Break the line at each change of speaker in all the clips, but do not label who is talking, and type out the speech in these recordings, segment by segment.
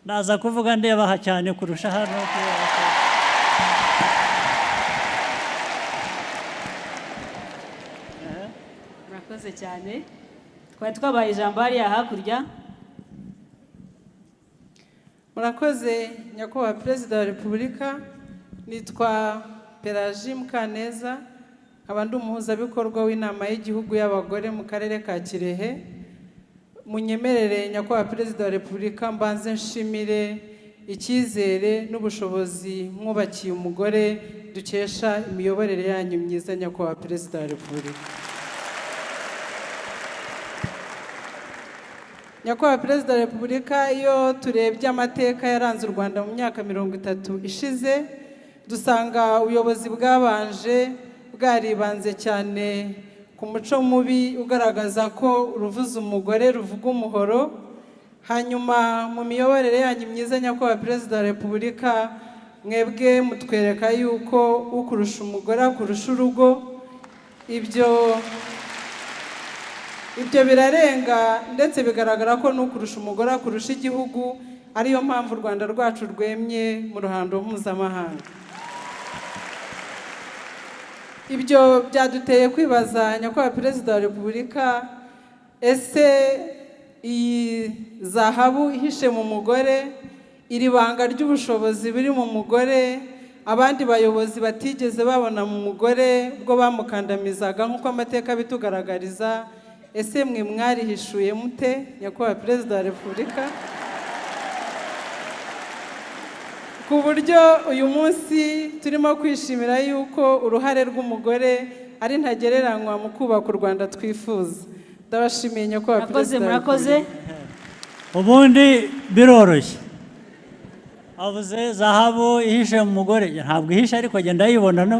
Ndaza kuvuga ndeba aha cyane kurusha hano, kubera ko
Murakoze cyane. Twari twabaye ijambo hariya hakurya.
Murakoze, Nyakubahwa Perezida wa Repubulika. Nitwa Pelagie Mukaneza, nkaba ndi umuhuzabikorwa w'Inama y'Igihugu y'Abagore mu Karere ka Kirehe. Munyemerere, Nyakubahwa Perezida wa Repubulika, mbanze nshimire icyizere n'ubushobozi mwubakiye umugore dukesha imiyoborere yanyu myiza, Nyakubahwa Perezida wa Repubulika. Nyakubahwa Perezida wa Repubulika, iyo turebye amateka yaranze u Rwanda mu myaka 30 ishize, dusanga ubuyobozi bwabanje bwaribanze cyane ku muco mubi ugaragaza ko uruvuza umugore ruvuga umuhoro. Hanyuma mu miyoborere yanyu myiza, Nyakubahwa Perezida wa Repubulika, mwebwe mutwereka yuko ukurusha umugore akurusha urugo. Ibyo birarenga, ndetse bigaragara ko n'ukurusha umugore akurusha igihugu, ariyo mpamvu u Rwanda rwacu rwemye mu ruhando mpuzamahanga. Ibyo byaduteye kwibaza, Nyakubahwa Perezida wa Repubulika, ese iyi zahabu ihishe mu mugore, iri banga ry'ubushobozi buri mu mugore, abandi bayobozi batigeze babona mu mugore ubwo bamukandamizaga nk'uko amateka abitugaragariza, ese mwe mwarihishuye mute, Nyakubahwa Perezida wa Repubulika, ku buryo uyu munsi turimo kwishimira yuko uruhare rw'umugore ari ntagereranywa mu kubaka u Rwanda twifuza? Ndabashimiye, Nyakubahwa
Murakoze.
Perezida wa
Murakoze.
Repubulika.
Ubundi biroroshye, avuze zahabu ihishe mu mugore. Ntabwo ihishe, ariko njye ndayibona no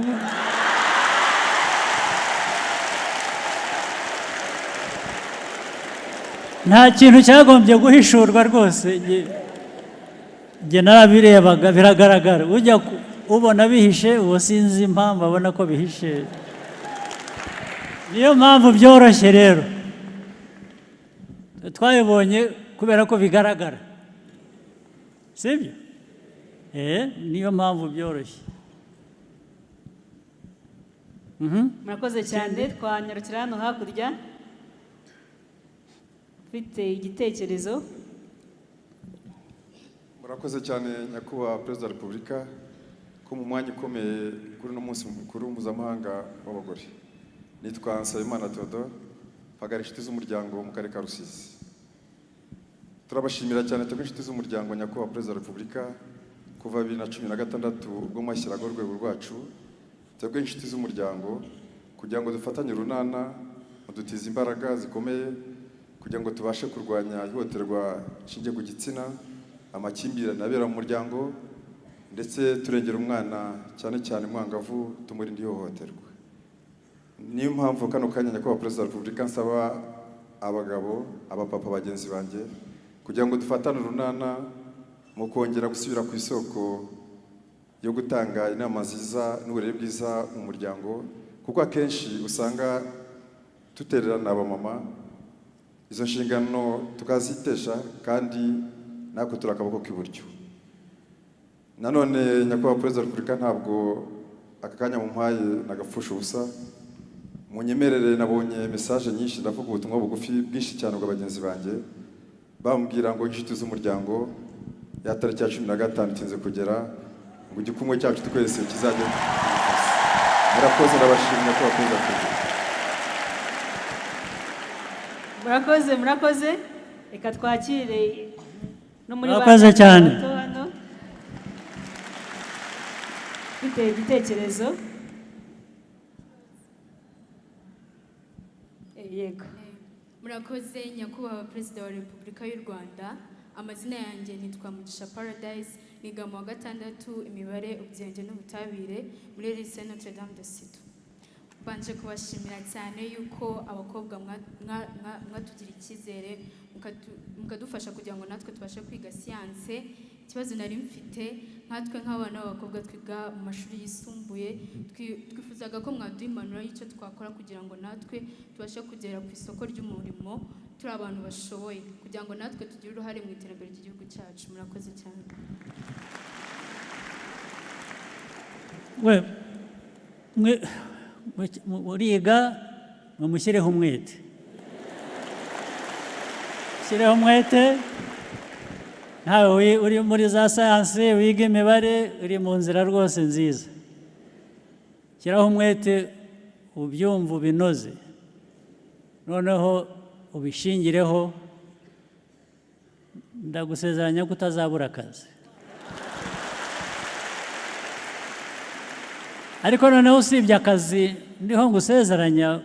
nta kintu cyagombye guhishurwa rwose. Njye narabirebaga, biragaragara. Ujya ubona bihishe, uwo sinzi impamvu abona ko bihishe. Niyo mpamvu byoroshye rero, twabibonye kubera ko bigaragara, sibyo? Niyo mpamvu byoroshye.
Murakoze cyane. Twanyarukira hano hakurya, ufite igitekerezo.
Murakoze cyane, Nyakubahwa Perezida wa Repubulika, ko mu mwanya ukomeye kuri uno munsi mukuru mpuzamahanga w'abagore. Nitwa Nsabimana Theodore, mpagarariye Inshuti z'Umuryango mu Karere ka Rusizi. Turabashimira cyane twebwe Inshuti z'Umuryango, Nyakubahwa Perezida wa Repubulika. Kuva 2016 ubwo mwashyiraga urwego rwacu, twebwe Inshuti z'Umuryango, kugira ngo dufatanye urunana, mudutize imbaraga zikomeye kugira ngo tubashe kurwanya ihohoterwa rishingiye ku gitsina, amakimbirane abera mu muryango, ndetse turengera umwana, cyane cyane umwangavu, tumurinda ihohoterwa. Niyo mpamvu kano kanya, Nyakubahwa Perezida wa Repubulika, nsaba abagabo, abapapa bagenzi banjye, kugira ngo dufatane urunana mu kongera gusubira ku isoko yo gutanga inama nziza n'uburere bwiza mu muryango, kuko akenshi usanga dutererana abamama, izo nshingano tukazitesha, kandi natwe turi akaboko k'iburyo. Nanone, Nyakubahwa Perezida wa Repubulika, ntabwo aka kanya mumpaye nagapfusha ubusa. Munyemerere, nabonye message nyinshi, ndavuga ubutumwa bugufi bwinshi cyane bwa bagenzi banjye, bambwira ngo Inshuti z'Umuryango ya tariki ya 15 itinze kugera, ngo igikumwe cyacu twese kizajye. Murakoze, ndabashimira, Nyakubahwa Perezida wa Repubulika.
Murakoze, murakoze. Reka twakire no muri
Murakoze
ba
cyane.
bato hano, ufite igitekerezo. Yego.
Murakoze, Nyakubahwa Perezida wa Repubulika y'u Rwanda. Amazina yanjye nitwa Mugisha Paradise, niga mu wa gatandatu imibare, ubugenge n'ubutabire muri Lycée Notre Dame de Citeaux. Mbanje kubashimira cyane yuko abakobwa mwatugira icyizere, mukadufasha kugira ngo natwe tubashe kwiga siyanse. Ikibazo nari mfite, nkatwe nk'abana b'abakobwa twiga mu mashuri yisumbuye, twifuzaga ko mwaduha impanuro y'icyo twakora kugira ngo natwe tubashe kugera ku isoko ry'umurimo turi abantu bashoboye, kugira ngo natwe tugire uruhare mu iterambere ry'igihugu cyacu. Murakoze cyane.
We mwe muriga, mumushyireho umwete, shyireho umwete. Ntawe uri muri za sayansi, wiga imibare, uri mu nzira rwose nziza. Shyiraho umwete, ubyumve, ubinoze, noneho ubishingireho. Ndagusezeranya ko utazabura akazi. Ariko noneho usibye akazi ndiho ngusezeranya,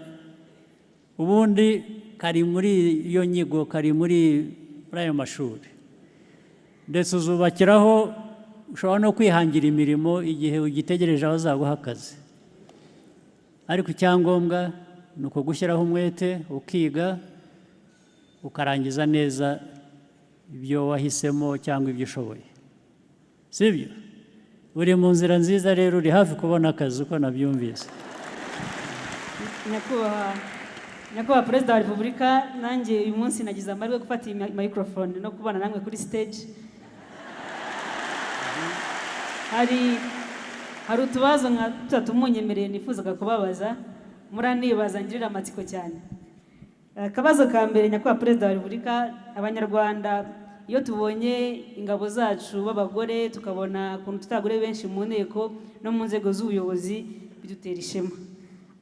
ubundi kari muri iyo nyigo, kari muri ayo mashuri, ndetse uzubakiraho, ushobora no kwihangira imirimo igihe ugitegereje aho azaguha akazi. Ariko icyangombwa ni ukugushyiraho umwete, ukiga, ukarangiza neza ibyo wahisemo cyangwa ibyo ushoboye, sibyo? Uri mu nzira nziza rero, uri hafi kubona akazi uko nabyumvise.
Nyakubahwa Perezida wa Repubulika, nanjye uyu munsi nagize amahirwe yo gufata iyi microphone no kubana namwe kuri stage. Hari utubazo nka tutatu munyemereye nifuzaga kubabaza, muranibaza ngirira amatsiko cyane. Akabazo ka mbere, nyakubahwa Perezida wa Repubulika, Abanyarwanda iyo tubonye ingabo zacu b'abagore, tukabona ukuntu dufite abagore benshi mu nteko no mu nzego z'ubuyobozi, bidutera ishema.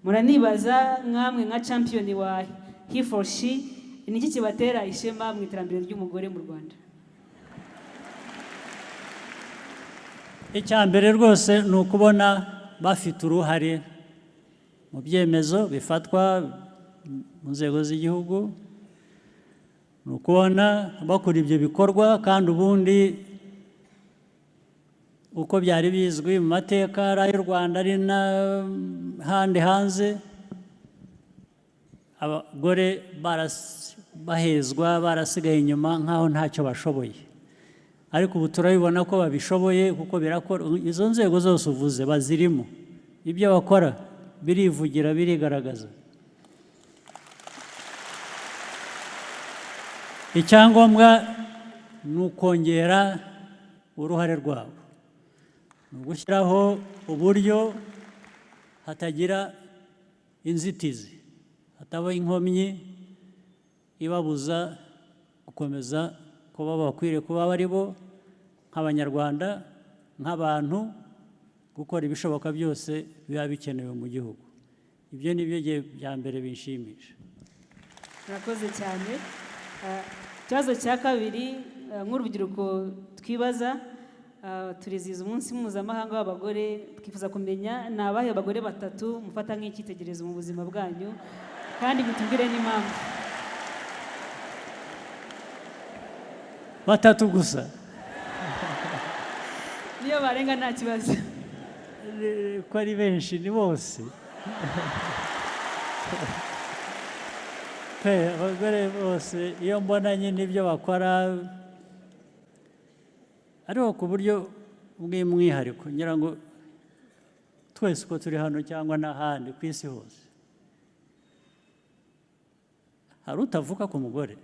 Muranibaza nkamwe nka champion wa He for She, ni iki kibatera ishema mu iterambere ry'umugore mu Rwanda?
Icya mbere rwose ni ukubona bafite uruhare mu byemezo bifatwa mu nzego z'igihugu, ni ukubona bakora ibyo bikorwa. Kandi ubundi uko byari bizwi mu mateka, ari ay'u Rwanda, ari n'ahandi hanze, abagore bahezwa, barasigaye inyuma nk'aho ntacyo bashoboye. Ariko ubu turabibona ko babishoboye, kuko birakora. Izo nzego zose uvuze bazirimo, ibyo bakora birivugira, birigaragaza. Icyangombwa ni ukongera uruhare rwabo, ni ugushyiraho uburyo hatagira inzitizi, hataba inkomyi ibabuza gukomeza kuba bakwiriye kuba bari bo nk'Abanyarwanda, nk'abantu, gukora ibishoboka byose biba bikenewe mu gihugu. Ibyo ni byo bya mbere binshimisha.
Murakoze cyane. Ikibazo cya kabiri, nk'urubyiruko twibaza, turizihiza umunsi mpuzamahanga w'abagore, twifuza kumenya ni abahe bagore batatu mufata nk'icyitegererezo mu buzima bwanyu, kandi mutubwire n'impamvu.
Batatu gusa?
Niyo barenga nta kibazo.
Ko ari benshi, ni bose pe, abagore bose. Iyo mbona nyine ibyo bakora, ariko ku buryo bw'umwihariko, ngira ngo twese uko turi hano cyangwa n'ahandi ku isi hose, hari utavuka ku mugore?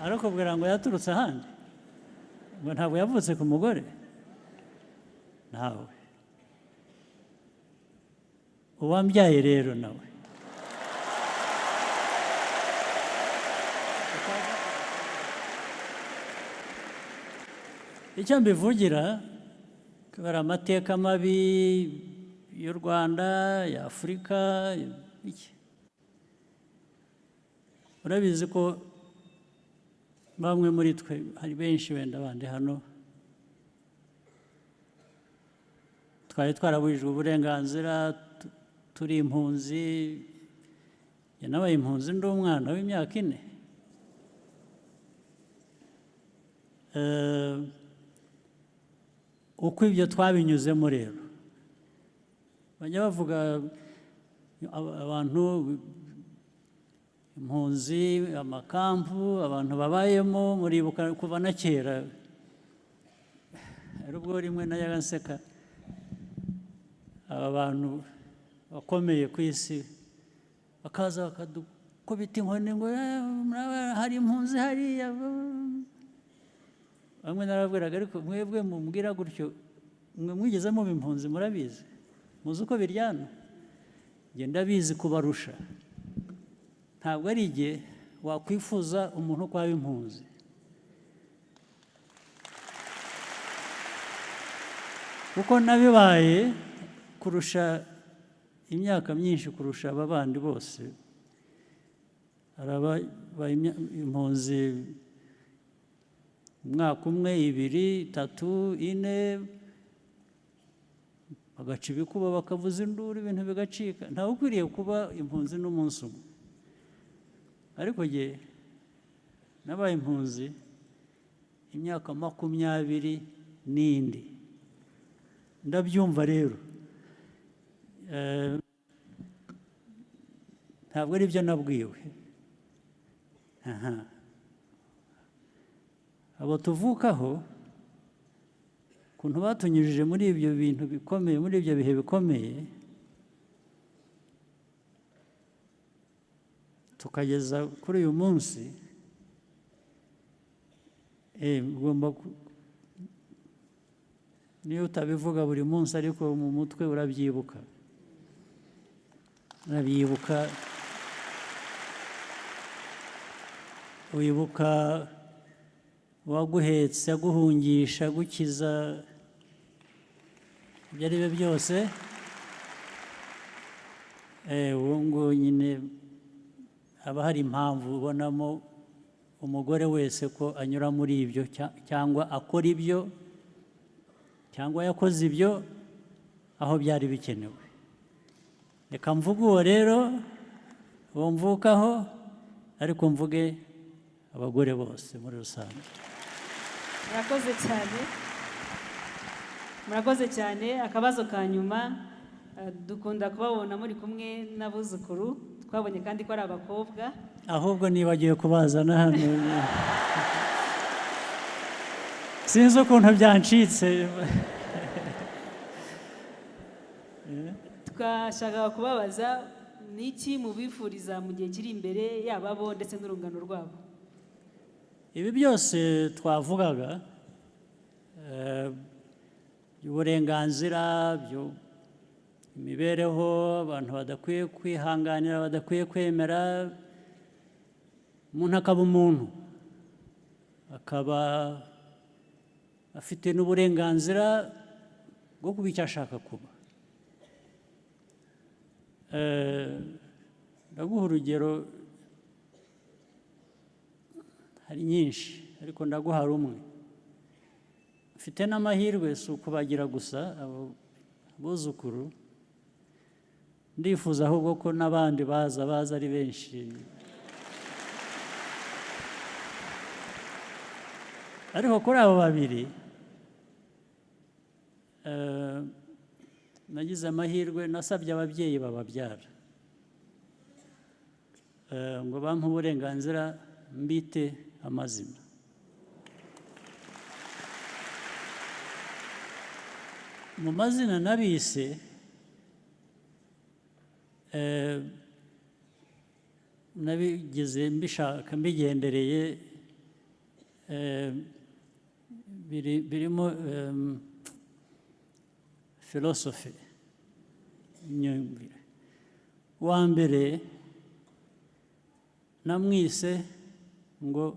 Arakubwira ngo yaturutse ahandi, ngo ntabwo yavutse ku mugore? Ntawe. Uwambyaye rero nawe, icyo mbivugira, kubera amateka mabi y'u Rwanda, ya Afurika, iki, urabizi ko bamwe muri twe, hari benshi wenda bandi hano, twari twarabujijwe uburenganzira, turi impunzi. Njye nabaye impunzi ndi umwana w'imyaka 4. Uko ibyo twabinyuzemo rero, bajya bavuga abantu Impunzi, amakampu abantu babayemo, muribuka kuva na kera. Hari ubwo rimwe najyaga nseka aba bantu bakomeye ku isi bakaza bakadukubita inkoni ngo: "Eh, muraba hari impunzi hariya." Bamwe narababwiraga: "Ariko mwebwe mumbwira gutyo, mwe mwigeze muba impunzi? Murabizi, muzi uko biryana? Njye ndabizi kubarusha. Ntabwo ari igihe wakwifuza umuntu ko aba impunzi." Kuko nabibaye kurusha imyaka myinshi, kurusha aba bandi bose. Hari ababaye impunzi umwaka umwe, 2, 3, 4, bagaca ibikuba, bakavuza induru, ibintu bigacika. Ntawe ukwiriye kuba impunzi n'umunsi umwe. Ariko jye nabaye impunzi imyaka 24, ndabyumva rero. Ntabwo ari byo nabwiwe. Aha abo tuvukaho, ukuntu batunyujije muri ibyo bintu bikomeye, muri ibyo bihe bikomeye, tukageza kuri uyu munsi, ugomba niyo utabivuga buri munsi, ariko mu mutwe urabyibuka, urabyibuka. Wibuka uwaguhetse, aguhungisha, agukiza, ibyo ari byo byose. Uwo nguwo nyine haba hari impamvu ubonamo umugore wese ko anyura muri ibyo, cyangwa akora ibyo, cyangwa yakoze ibyo aho byari bikenewe. Reka mvuge uwo rero, uwo mvukaho, ariko mvuge abagore bose muri rusange.
Murakoze cyane, murakoze cyane. Akabazo ka nyuma: dukunda kubabona muri kumwe n'abuzukuru, twabonye kandi ko ari abakobwa.
Ahubwo nibagiwe kubazana hano, sinzi ukuntu byancitse.
Twashakaga kubabaza: ni iki mubifuriza mu gihe kiri imbere, yaba bo ndetse n'urungano rwabo?
Ibi byose twavugaga, by'uburenganzira, imibereho abantu badakwiye kwihanganira, badakwiye kwemera, umuntu akaba umuntu, akaba afite n'uburenganzira bwo kuba icyo ashaka kuba. Ndaguha urugero, hari nyinshi ariko ndaguha rumwe. Mfite n'amahirwe, si ukubagira gusa abo buzukuru, ndifuza ahubwo ko n'abandi baza, baza ari benshi. Ariko kuri abo babiri, nagize amahirwe, nasabye ababyeyi bababyara ngo bampe uburenganzira mbite amazina. Mu mazina nabise, nabigize mbishaka, mbigendereye, birimo philosophy, imyumvire. Uwa mbere namwise ngo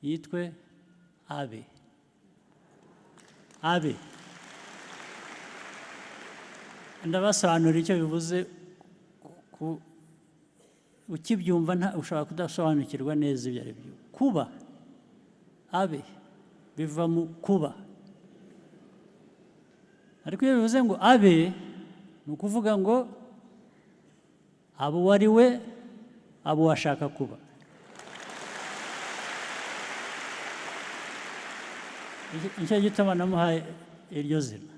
yitwe Abe. Abe, ndabasobanurira icyo bivuze. Ukibyumva ushobora kudasobanukirwa neza ibyo ari byo. Kuba, abe, biva mu kuba. Ariko iyo bivuze ngo abe, ni ukuvuga ngo abo uwo ari we, abo uwo ashaka kuba. Nicyo gituma namuhaye iryo zina.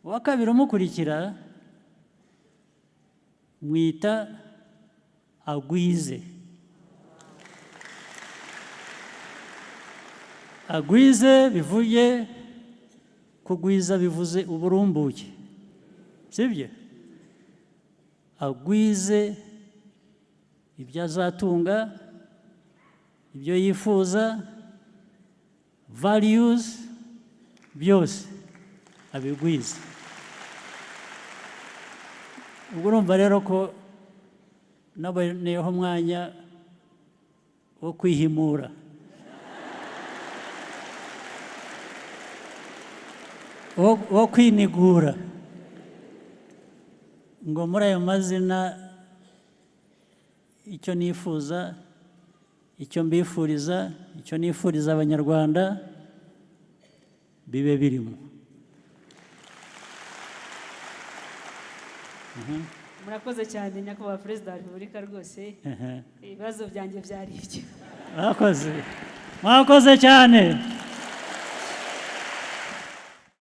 Uwa kabiri umukurikira mwita Agwize, agwize bivuye kugwiza, bivuze uburumbuke, sibyo? Agwize ibyo azatunga, ibyo yifuza, values byose abigwize. Ubwo urumva rero ko naboneyeho umwanya wo kwihimura, wo kwinigura ngo muri ayo mazina icyo nifuza, icyo mbifuriza, icyo nifuriza Abanyarwanda bibe birimo.
Murakoze cyane, Nyakubahwa Perezida wa Repubulika, rwose ibibazo byanjye byari ibyo.
Mwakoze, mwakoze cyane.